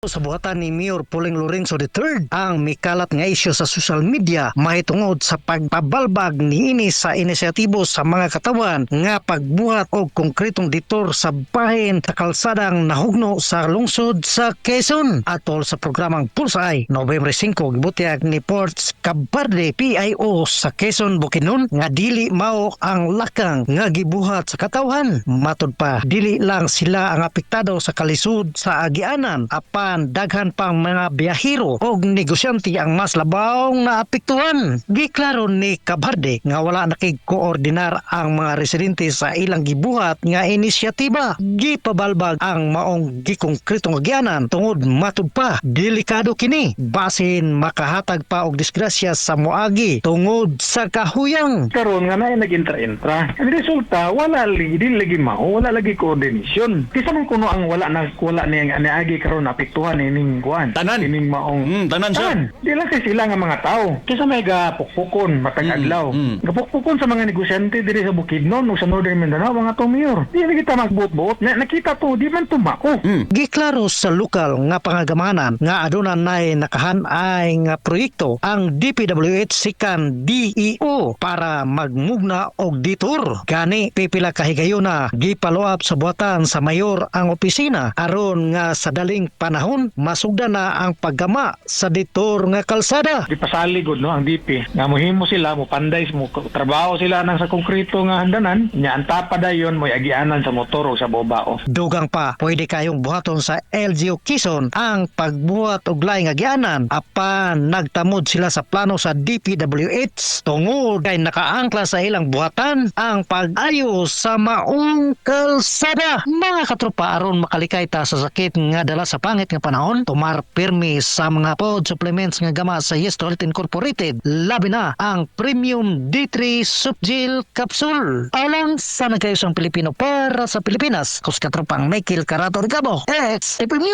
Sa buhatan ni Mayor Pauling Lorenzo III ang mikalat nga isyu sa social media mahitungod sa pagpabalbag niini sa inisyatibo sa mga katawan nga pagbuhat og konkretong detour sa bahin sa kalsadang nahugno sa lungsod sa Quezon. Atol sa programang Pulsay, Nobyembre 5, gibutyag ni Ports Cabarde, PIO sa Quezon Bukidnon, nga dili mao ang lakang nga gibuhat sa katawhan. Matud pa, dili lang sila ang apektado sa kalisod sa agianan, apan daghan pang mga biyahero og negosyante ang mas labawng naapektuhan. Giklaro ni Cabarde nga wala nakig-koordinar ang mga residente sa ilang gibuhat nga inisyatiba. Gipabalbag ang maong gikongkretong agianan tungod, matud pa, delikado kini. Basin makahatag pa og disgrasya sa moagi tungod sa kahuyang. Karon nga naay nag-intra-intra. Ang resulta, wala lagi, di lagi mao, wala lagi coordination. Kisa man kuno ang wala na wala ni ang niagi karon apektuhan ining kuan. Tanan. Ining maong Tanan siya. Tanan. Di lang kay sila nga mga tao. Kisa may gapukpukon matag adlaw. Gapukpukon sa mga negosyante diri sa Bukidnon o sa Northern Mindanao mga to, mayor. Di lagi ta magbuot-buot. Na, nakita to, di man tumako. Giklaro sa lokal nga pangagamanan nga aduna nay nakahanay nga proyekto ang DPWH sikan DEO para magmugna og detour. Gani pipila ka higayuna, gipalo-up sa buhatan sa mayor ang opisina aron nga sa daling panahon masugdan na ang paggama sa detour nga kalsada. Di pasali gud no ang DP nga mohimo sila, mo panday mo trabaho sila nang sa konkreto nga hagdanan nya, ang tapa dayon mo agianan sa motor o sa bobao. Dugang pa, pwede kayong buhaton sa LGU Quezon ang pagbuhat og laing agianan, apan nagtamod sila sa plano sa DPWH tungod kay nakaangkla sa ilang buhatan ang pag-ayo sa maong kalsada. Mga katropa, aron makalikay ta sa sakit nga dala sa pangit nga panahon, tumar pirmi sa mga pod supplements nga gama sa Yes to Health Incorporated. Labi na ang Premium D3 Softgel Capsule. Alang sa nagkayosang Pilipino para sa Pilipinas. Kus katropang Michael Carato Ricabo. Ex.